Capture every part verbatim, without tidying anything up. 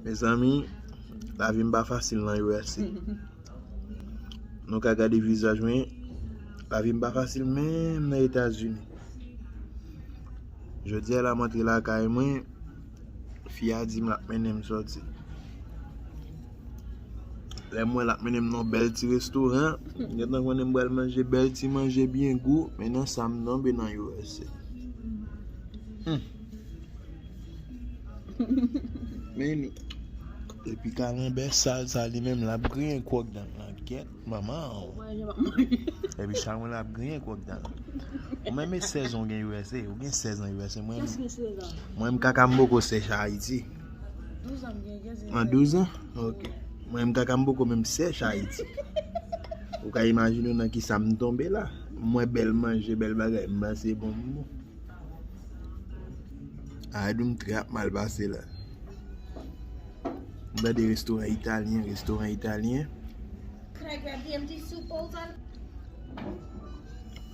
Mezanmi, lavi m pa fasil nan U S A. Nou ka gade vizaj mwen, lavi m pa fasil menm nan Etazini. Jodi a la m antre lakay mwen, fi a di m l ap mennen m sòti. Lè m wè l ap mennen m nan bèl ti restoran, m gentan konnen m pral manje bèl ti manje byen gou, men nan sa m tonbe nan U S A. Hmm. Men epi kalanbè sal sa li menm l ap griyen kwòk dan l nan gèt manman w. Epi sa mwen l ap griyen kwòk dan l. Ou menm e sèz an w gen U S A, ou gen sèz an U S A, mwen menm kaka m poko sèch Ayiti. An douz an? Ok. Mwen menm kaka m poko menm sèch Ayiti. Ou ka imajine w nan kisa m tonbe la. Mwen bèl manje, bèl bagay, m panse bon m bon. Adou m trè ap mal pase la. M tande restoran italyen, restoran italyen. Lè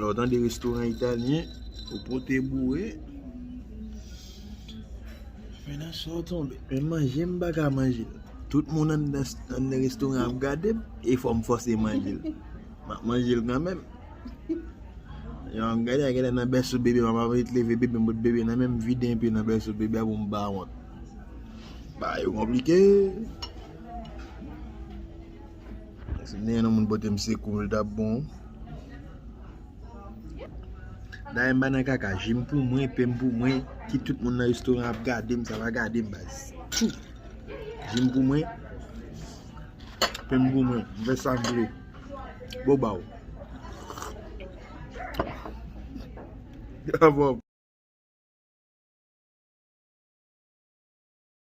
w tande restoran italyen, ou pote boure. Men nan sa w tonbe. Men manje m pa ka manje l. Tout moun anndan anndan restoran ap gade m, e fò m fòse manje l. M ap manje l kanmenm. Yo, m gade a, genlè nan bèso bebe, m ap ret leve bebe, m pot bebe nan men m, vide enpe nan bèso bebe a pou m pa wont. Bagay yo konplike. Si m te gen yon moun pote m sekou, l t ap bon. Dayè m pa nan kaka, ji m pou mwen, pen m pou mwen, kit tout moun nan restoran ap gade m, sa pa gade m, baz. Ji m pou mwen, pen m pou mwen, m fè sa m vle. Bobaw. Bravo.